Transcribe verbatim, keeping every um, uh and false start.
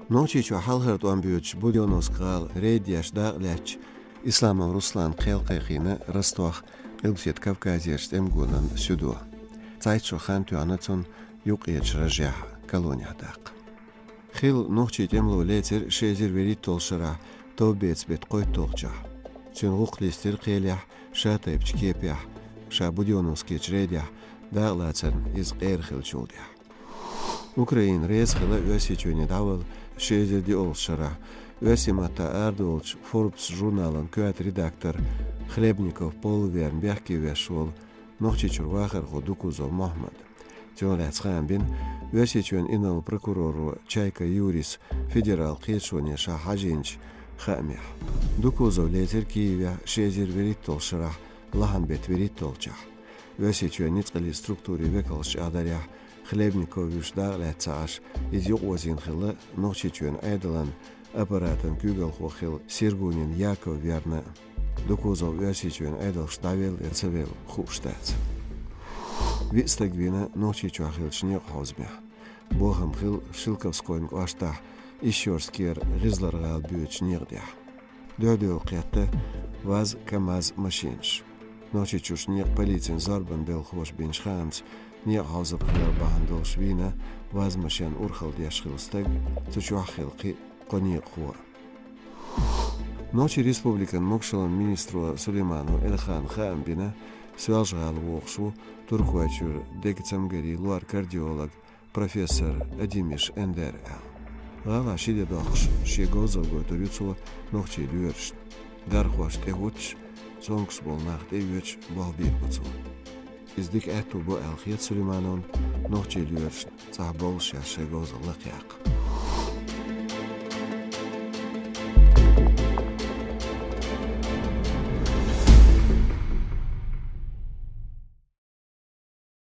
Нохчийчохь хьалхара тӀом боьдуш Будённовск гӀала рейд деш дакъа лаьцначу Исламов Руслана кхел кхайкхийна Ростовехь Къилбаседа Кавказерчу тӀеман гонан суьдо. Цхьайтта шо хан тоьхна цунна юккъерчу Рожехь колонехь даккха. Хилла нохчийн тӀемало лецира ши эзар вуьрхӀитталгӀачу шарахь товбеца беттан кхойтталгӀачохь. Цуьнан гӀуллакх листира кхелехь, шатайпанчу кепехь, ша Будённовскерчу рейдехь дакъалацарна иза къера хиллачул тӀаьхьа. Украина реза хилла Оьрсийчоьне дӀавала ши эзар диъалгӀачу шарахь, оьрсийн маттахь арадолучу Forbes журналан коьрта редактор Хлебников Павла верна бехке веш волу Нохчийчуьра вахархо Дукузов Мохьмад. Цунах лаьцна хаам бина Оьрсийчоьнан инарла прокуроро Чайка Юрис федералан кхеташоне ша хьажийначу хаамехь. Дукузов лецира Киевехь ши эзар вуьрхӀитталгӀачу шарахь лахьан беттан вуьрхӀитталгӀачохь. Оьрсийчоьнан ницкъаллин структурийн векалша чӀагӀдарехь, Хлебниковс дакъа лаьцна ца Ӏаш, иза юкъаозийна хилла Нохчийчоьнан Ӏедалан аппаратан куьйгалхо хилла Сергунин Яков верна. Дукузов Оьрсийчоьнан Ӏедалшка дӀавелла я ца велла хууш дац. Виъ стаг вийна Нохчийчохь хиллачу некъан хьовзамехь. Бохам хилла Шелковскойн кӀоштахь Исъёрскера ГӀизлар-гӀала боьдучу некъан тӀехь. Дуьхьал-дуьхьал кхетта ВАЗ, КамАЗ машенаш. Нохчийчуьрчу некъан полицин зорбанан белхалоша бинчу хаамца, некъан хьовзам хилар бахьана долуш вийна ВАЗ машен урхалла деш хилла стаг, цу чохь хилла кхин а кхо некъахо. Нохчийн республикан могушаллин министро Сулейманов Эльхана хаам бина, Соьлжа-ГӀала вогӀуш ву Туркойчуьра дега цамгарийн лор-кардиолог, профессор Адимиш Эндер аьлла. ГӀалахь ши де доккхуш, шен говзалла гойтур ю цо нохчийн лоьрашна. Дархошна тӀехӀуттуш, цомгуш болу нах тӀеоьцуш болх бийр бу цо. Иза дика аьтту бу аьлла хета Сулеймановна нохчийн лоьрашна цӀахь боллушехь шайн говзалла лакхаяккха.